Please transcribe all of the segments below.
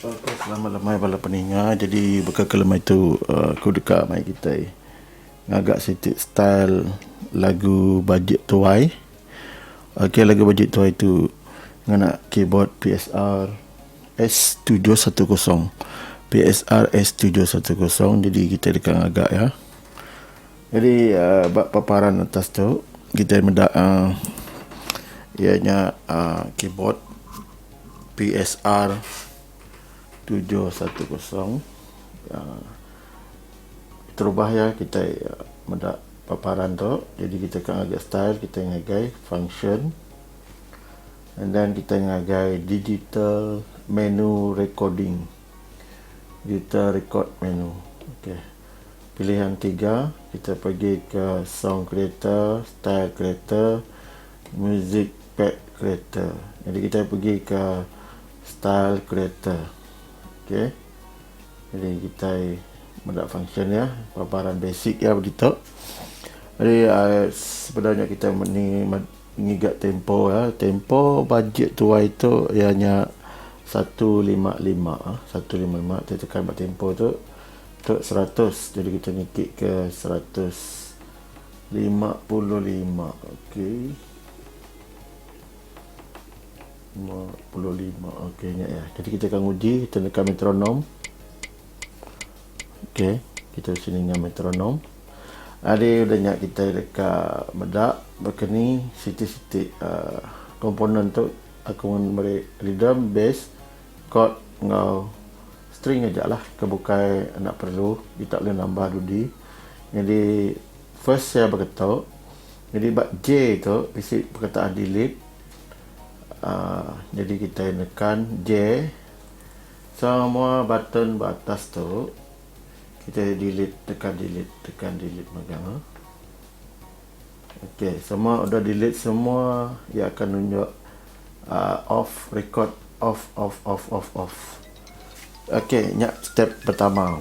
Ok selamat lemai bala peninga jadi baka ke lemai tu aku deka mai kitai ngaga siti style lagu Bajik Tuai. Ok lagu Bajik Tuai tu ngena keyboard PSR S710. PSR S710 jadi kitai deka ngaga iya. Jadi ba paparan atas tu kitai meda uhh iya nya uhh keyboard. PSR 710 uhh terubah iya kitai meda paparan tu jadi kitai ka ngagai style kitai ngagai function and then kitai ngagai digital menu recording digital record menu okay pilihan tiga kitai pergi ke song creator style creator music Pad creator. Jadi kita pergi ke style creator. Okey. Jadi kita meda function ya, paparan basic ya begitu. Jadi uh, sebenarnya kita ni ngiga tempo ya. Tempo budget tuai tu ianya 155 ah, 155 kita tekan ba tempo tu tu 100. Jadi kita niki ke 155. Okey. 55 okey nya ya. Jadi kita akan uji kita tekan metronom. Okey, kita sini dengan metronom. Ada udah nya kita dekat meda berkeni siti-siti uh, komponen tu aku meri rhythm, bass, chord enggau string aja lah ke bukai enda perlu kita boleh nambah dudi. Jadi first saya berketuk Jadi ba J tu bisi perkataan delete uhh jadi kitai nekan J semua button ba atas tu kitai delete tekan delete tekan delete mega. Ok semua udah delete semua iya akan nunjuk uhh off record off off off off off. Ok nya step pertama.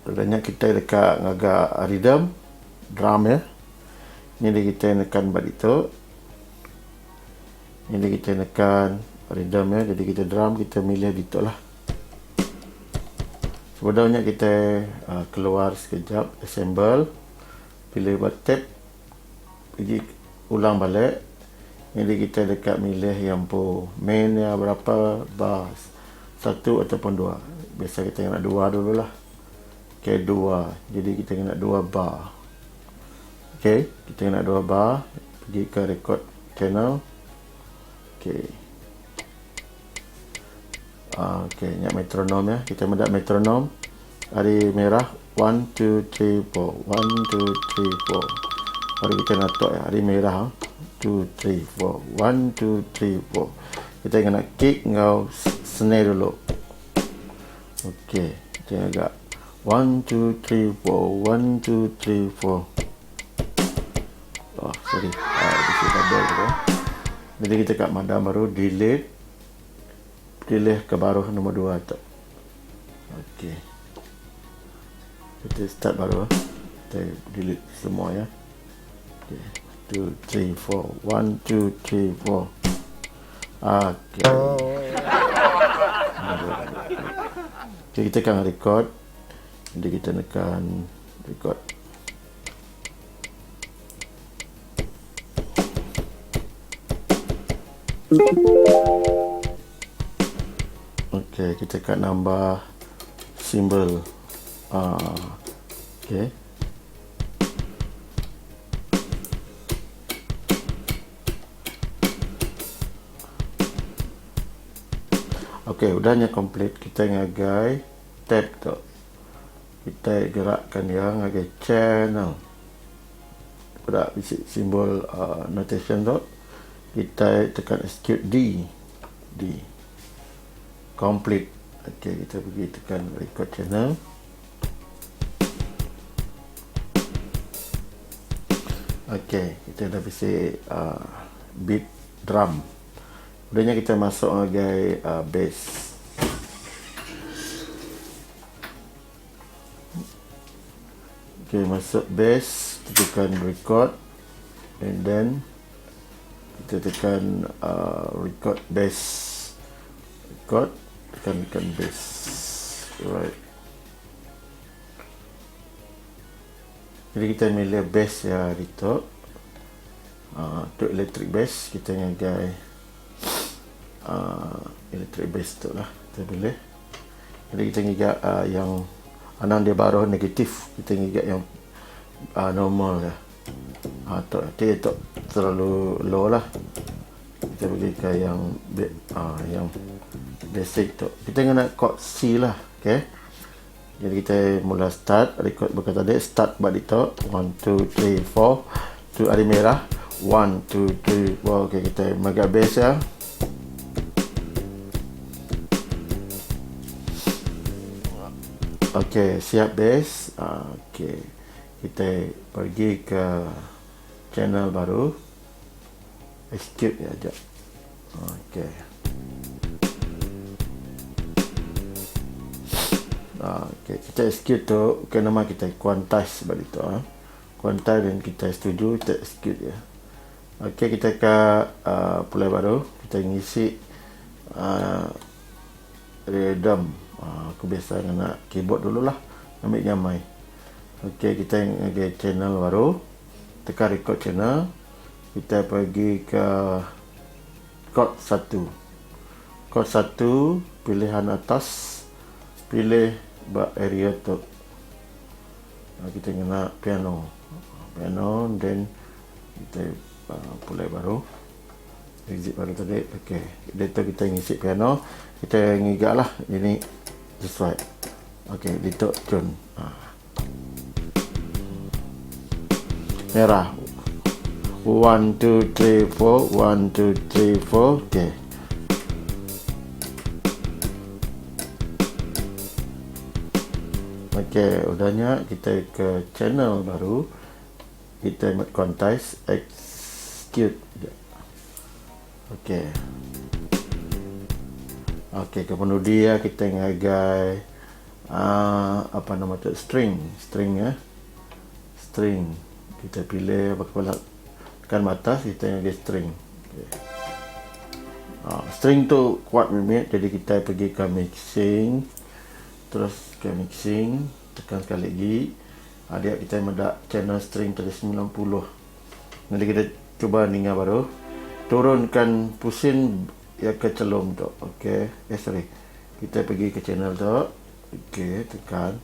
Udah nya kitai deka ngaga rhythm drum iya. Nyadi kitai nekan ba ditu. Nyadi kitai nekan rhythm iya jadi kitai drum kitai milih ditu lah. Sebedau nya kitai uhh keluar sekejap assemble pilih ba tab pigi ulang balik nyadi kitai deka milih iya empu main iya berapa bass. Satu ataupun dua. Biasa kita ngena dua dulu lah. Okey, dua. Jadi kita ngena dua bar. Okey, kita ngena dua bar. Pergi ke record channel. Okey. Ah, okey, nya metronom ya. Kita meda metronom. Ari merah 1 2 3 4. 1 2 3 4. Baru kita natuk ya. Ari merah 2 3 4. 1 2 3 4. Kita kena kick enggau snare dulu. Okey, kita agak 1 2 3 4 1 2 3 4. Oh, sorry. Ah, bisi double tu. Jadi kita kat madam baru delete. Pilih ke baruh nombor 2 tu. Okey. Kita start baru. Kita delete semua ya. Okey. 2 3 4 1 2 3 4. Okey. Okey, kita akan record. Jadi kita tekan record. Okey, kita akan nambah simbol. Ah, okey. Okey, udah nya complete kita ngagai tab tu. Kita gerakkan iya ngagai channel. Peda bisi simbol uhh notation tu. Kitai tekan execute D. D. Complete. Okey, kita pergi tekan record channel. Okey, kita dah bisi uhh beat drum. Udah nya kita masuk ngagai uhh bass. Okey, masuk bass, tekan record and then kita tekan uh, record bass. Record. Tekan-tekan bass. Alright. Jadi kita milih bass ya ditu. Uh, tu electric bass kita ngagai uh, electric bass tu lah kita pilih. Jadi kita ngiga uh, yang anang dia baruh negatif, kita ngiga yang uh, normal ya. Uh, tu nanti tu terlalu low lah. Kita pergi ke yang uh, yang basic tu. Kita kena chord C lah, okay. Jadi kita mula start record bukan tadi start buat itu 1 2 3 4 tu ada merah 1 2 3 4 okey kita mega bass ya. Okey, siap bass. Okey. Kita pergi ke channel baru. Execute ya jap. Okey. Okey, kita execute tu ke nama kita quantize sebab itu ah. Quantize dan kita setuju kita execute ya. Okey, kita ke pulai baru, kita ngisi rhythm. Aku biasa ngena keyboard dululah, ambil nyamai. Okey, kita ngagai channel baru. Tekan record channel. Kita pergi ke chord 1. Chord 1, pilihan atas, pilih bak area tu. Kita kena piano. Piano, then kita pulai baru. Exit baru tadi. Okey, data kita ngisi piano. Kita ngigak lah. Ini sesuai. Okey, dito tune. Merah. 1 2 3 4 1 2 3 4. Okey. Okey, udahnya kita ke channel baru. Kita buat quantize execute. Okey. Okey, kemudian dia kita ngagai apa nama tu, string, string ya. String. Kita pilih apa kepala tekan atas, kita ngagai string. Okey. String tu kuat mimit, jadi kita pergi ke mixing. Terus ke mixing, tekan sekali lagi. Dia kita mendak channel string tadi 90. Nanti kita cuba ninga baru. Turunkan pusing ya ke celum tu. Okey, sorry. Kita pergi ke channel tu. Okey, tekan.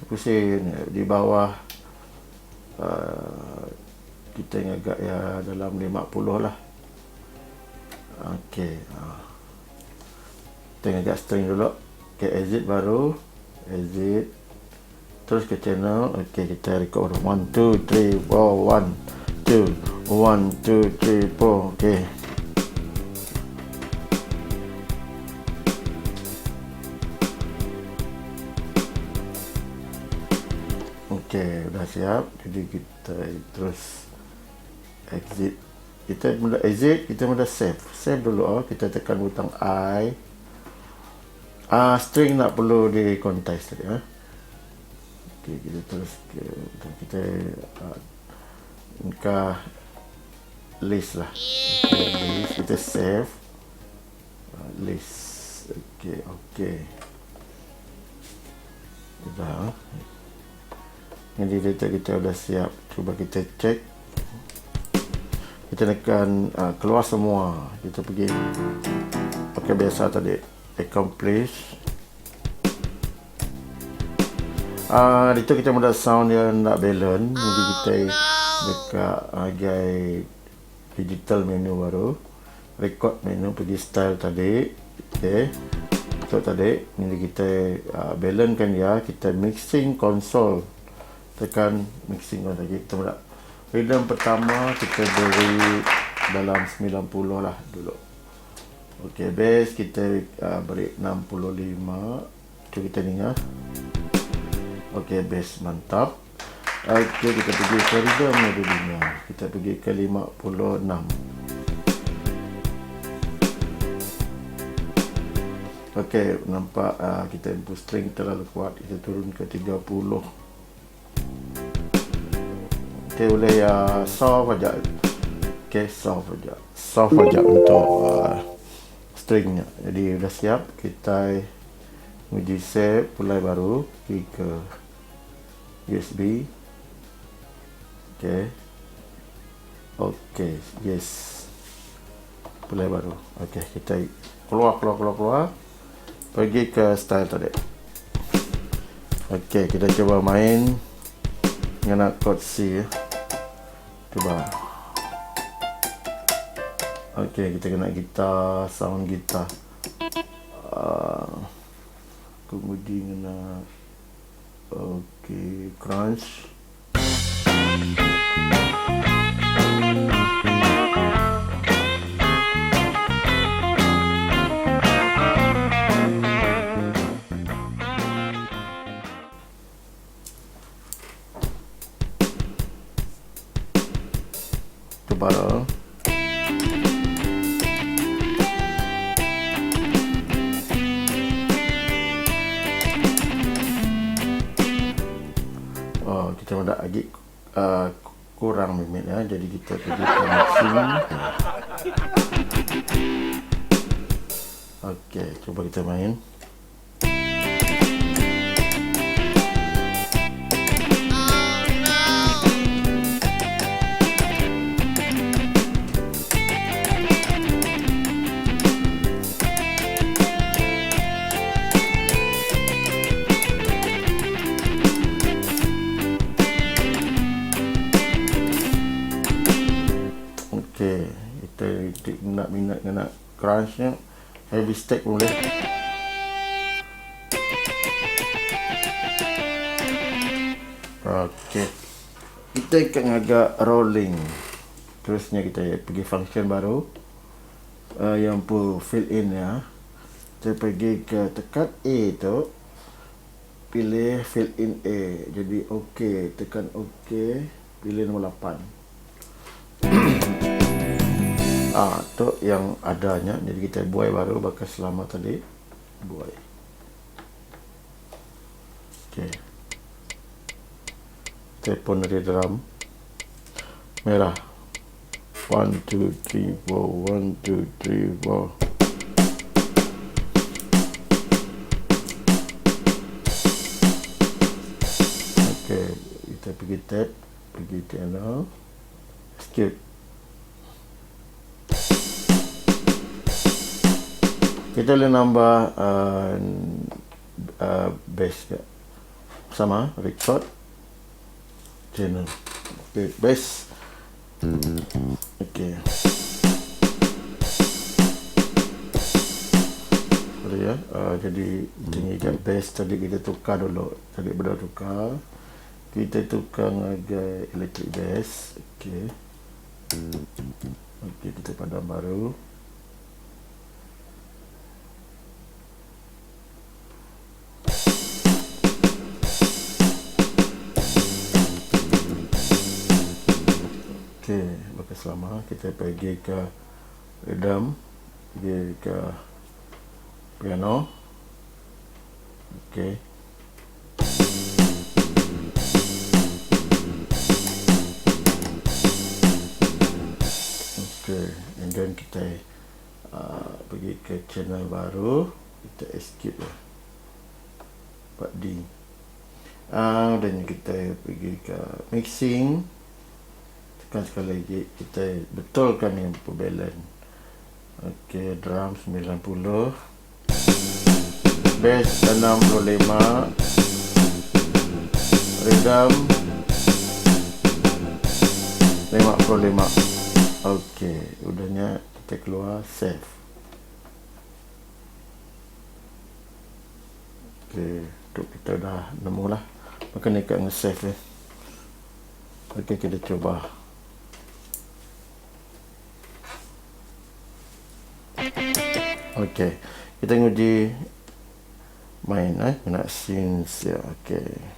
Pusing di bawah kita agak ya dalam 50 lah. Okey. Kita agak string dulu. Okey, exit baru. Exit. Terus ke channel. Okey, kita record 1 2 3 4 1 2 1 2 3 4. Okey. Okey, dah siap. Jadi kita terus exit. Kita mula exit, kita mula save. Save dulu oh. Kita tekan butang I. String nak perlu di quantize tadi ah. Okey, kita terus ke kita ke list lah. Okey, list kita save. List. Okey, okey. Dah. Jadi data kita dah siap. Cuba kita check. Kita tekan keluar semua. Kita pergi pakai biasa tadi. Accomplish. Itu kita mudah sound dia nak balance. Jadi kita dekat agai digital menu baru. Record menu pergi style tadi. Okey. So tadi ni kita balance kan ya. Kita mixing console. Tekan mixing console lagi. Kita mudah rhythm pertama kita beri dalam 90 lah dulu. Okey, bass kita beri 65. Cuba kita dengar. Okey, bass mantap. Okey, kita pergi ke rhythm dulunya. Kita pergi ke 56. Okey, nampak kita input string terlalu kuat. Kita turun ke 30. Okey, boleh ya soft aja. Okey, soft aja. Soft aja untuk String nya. Jadi udah siap kitai nguji save pulai baru pergi ke USB. Okey. Okey, yes. Pulai baru. Okey, kitai keluar keluar keluar keluar. Pergi ke style tadi. Okey, kita cuba main ngena chord C. Cuba. Okey, kita kena gitar, sound gitar. Uh, aku nguji ngena okey crunch. Tu baru. Oh, kita meda agi uh, kurang mimit ya. Jadi kita pergi ke mixing. Okey, cuba kita main. Okey, kita nak minat nak crunch nya heavy stack pun boleh. Okey. Kita akan agak rolling. Terusnya kita pergi function baru. Yang pu fill in ya. Kita pergi ke tekan A tu. Pilih fill in A. Jadi okey, tekan okey, pilih nombor 8. Ah, tu yang adanya. Jadi kita buai baru bakal selama tadi. Buai. Okey. Telefon dari drum merah. 1 2 3 4 1 2 3 4. Okey, kita pergi tab, pergi channel, skip. Kita boleh nambah bass ke. Sama record channel. Okey, bass. Okey. Sorry ya. Jadi tinggi kat bass tadi kita tukar dulu. Tadi benda tukar. Kita tukar ngagai electric bass. Okey. Okey, kita padam baru. Okey, maka selama kita pergi ke rhythm, pergi ke piano. Okey. Okey, and then kita pergi ke channel baru, kita escape lah. 4D. Dan kita pergi ke mixing. Tekan sekali lagi, kita betulkan yang balance. Okey, drum 90, bass 65, rhythm 55. Okey, udahnya kita keluar save. Okey, tu kita dah nemu lah. Maka ni kat nge-save ya. Okey, kita cuba. Okey, kita nguji main nak scenes ya. Okey.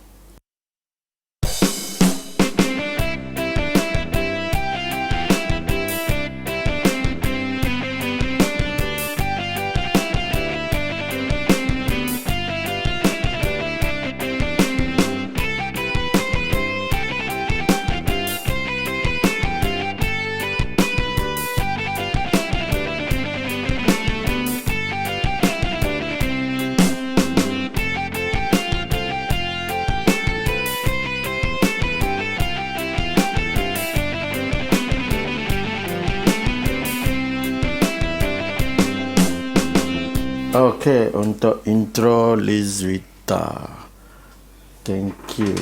Ok untuk intro Lizwita. Thank you.